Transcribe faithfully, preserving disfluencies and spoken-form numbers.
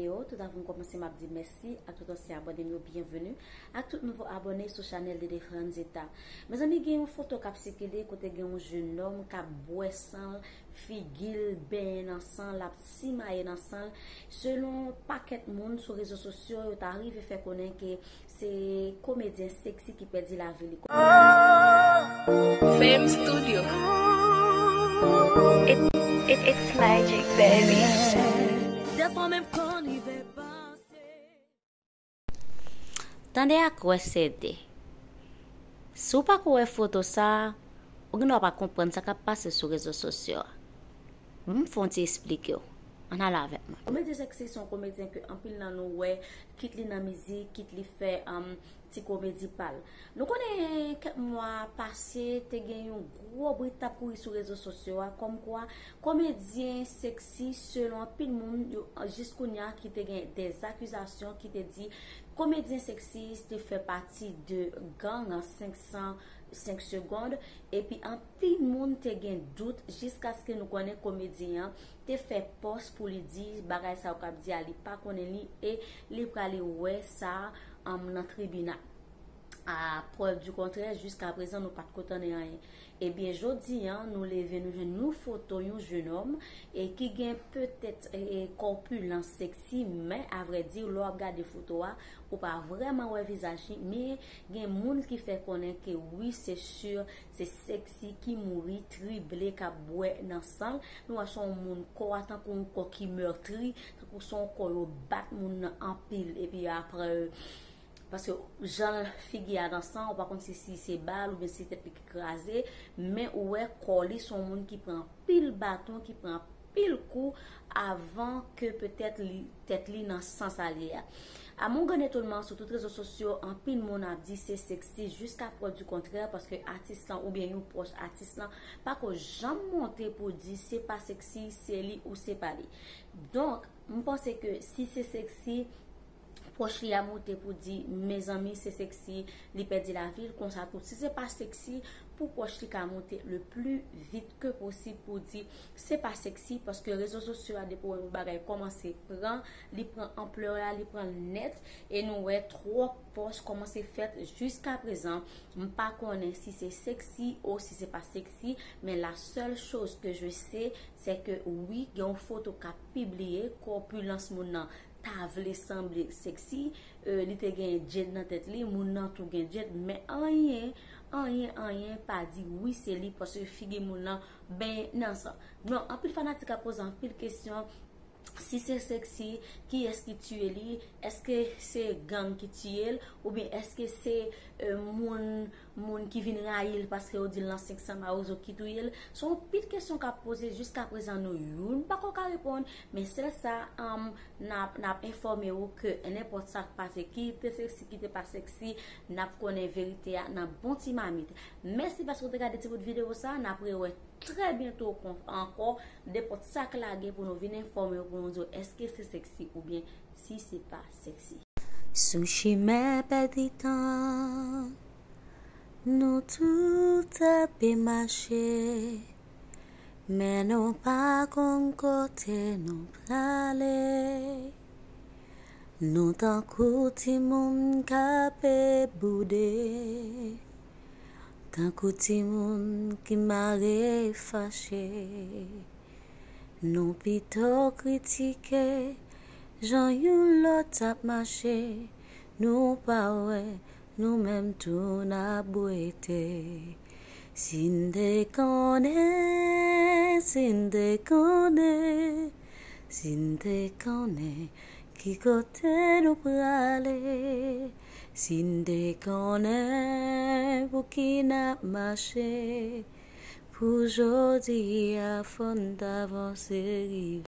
Yo, tout avan m kòmanse, m ap di mèsi ak tout ansyen abòne m yo, byenveni ak tout nouvo abòne sou chanèl Dede Franzeta. Mezanmi, gen yon foto k ap sikile kote gen yon jennòm k ap bwè san l, figi l benyen nan san l, l ap simaye nan san l. Selon pakèt moun sou rezo sosyo, yo ta rive fè konnen ke se komedyen Sexy ki pèdi lavi li. Fame Studio. It, it, it's magic, baby. Dèfwa menm konn rive panse. Tande ak wè se de. Si w pako wè foto sa, ou gendwa pa konprann sa k ap pase sou rezo sosyo a. Ban m fè yon ti esplike w. Ann ale avèk mwen. Komedyen Sexy se yon komedyen ke anpil nan nou wè, kit li nan mizik, kit li fè, um, ti komedi pa l. Nou konnen kèk mwa pase, te gen yon gwo bri t ap kouri sou rezo sosyo a, kòmkwa komedyen Sexy, selon anpil moun, yo, jis kounye a, ki te gen dèzakizasyon ki te di komedyen Sexy te fè pati de gang senk san senk segonn, epi anpil moun te gen dout jiskaske nou konnen komedyen an te fè pòs pou li di bagay sa yo k ap di a, li pa konnen li, e li prale wè sa, um, nan tribinal. A prèv di kontrè, jiska prezan, nou pa t ko tande anyen. Ebyen, jodi a, nou leve, nou jwenn yon foto yon jennòm, e ki gen petèt, e, e, kòpilans Sexy, men, avrèdi, lè w ap gade foto a, ou pa vrèman wè vizaj li, men gen moun ki fè konnen ke wi, se si, se Sexy ki mouri, trible, k ap bwè nan san l. Nou wè se yon moun, kò a tankou yon kò ki mètri, tankou se yon kò yo bat moun nan anpil, epi apre, paske jan figi a nan san, ou pa konn si, si se bal oubyen si tèt li ki kraze, men ou wè kò li se yon moun ki pran anpil baton, ki pran anpil kou avan ke petèt li, tèt li nan san sa l ye a. A mon gran etonman, sou tout rezo sosyo, anpil moun ap di se Sexy jiska prèv di kontrè, paske atis lan oubyen yon pwòch atis lan pako janm monte pou di se pa Sexy, se li ou se pa li. Donk, m panse ke si se Sexy, pwòch li a monte pou di, mezanmi, se Sexy, li pèdi lavi l, konsa tou. Si se pa Sexy, pou pwòch li ka monte le pli vit ke posib pou di, se pa Sexy, paske rezo sosyo a, depi w wè yon bagay kòmanse pran, li pran anplè la, li pran nèt, e nou wè twòp pòs kòmanse fèt jiska prezan. M pa konnen si se Sexy ou si se pa Sexy, men la seule chose que je sais, c'est que wi, gen yon foto k ap pibliye, kòpilans moun nan ta vle sanble Sexy, e, li te gen djed nan tèt li, moun nan tou gen djed, men anyen, anyen, anyen pa di wi se li, paske figi moun nan benyen nan san. Bon, anpil fanatik ap poze anpil kesyon, si se Sexy, kiyès ki tiye li? Èske se gang ki tiye l? Oubyen èske se, e, moun, moun ki vin rayi l paske yo di l nan senk san mawozo ki touye l? Se yon pil kesyon k ap poze, jiska prezan nou youn pako ka reponn, men sèl sa, um, n ap, n ap enfòme w ke nenpòt sa k pase, ki te Sexy, ki te pa Sexy, n ap konnen verite a nan bon ti mamit. Mèsi paske w te gade ti bout videyo sa, n ap rewè trè byento kon-, ankò, nenpòt sa k lage pou nou vin enfòme w, pou nou di w èske se Sexy oubyen si se pa Sexy. Sou chimen pèdi tan, nou tout ape mache, men nou pa konn kote nou prale. Nou tankou timoun k ape boude, tankou timoun ki mare fache. Nou pito kritike jan youn lòt ap mache, nou pa wè nou menm tou n ap bwete. Si n te konnen, si n te konnen, si n te konnen ki kote nou prale, si n te konnen pou ki n ap mache, pou jodi a fò n t avanse rive.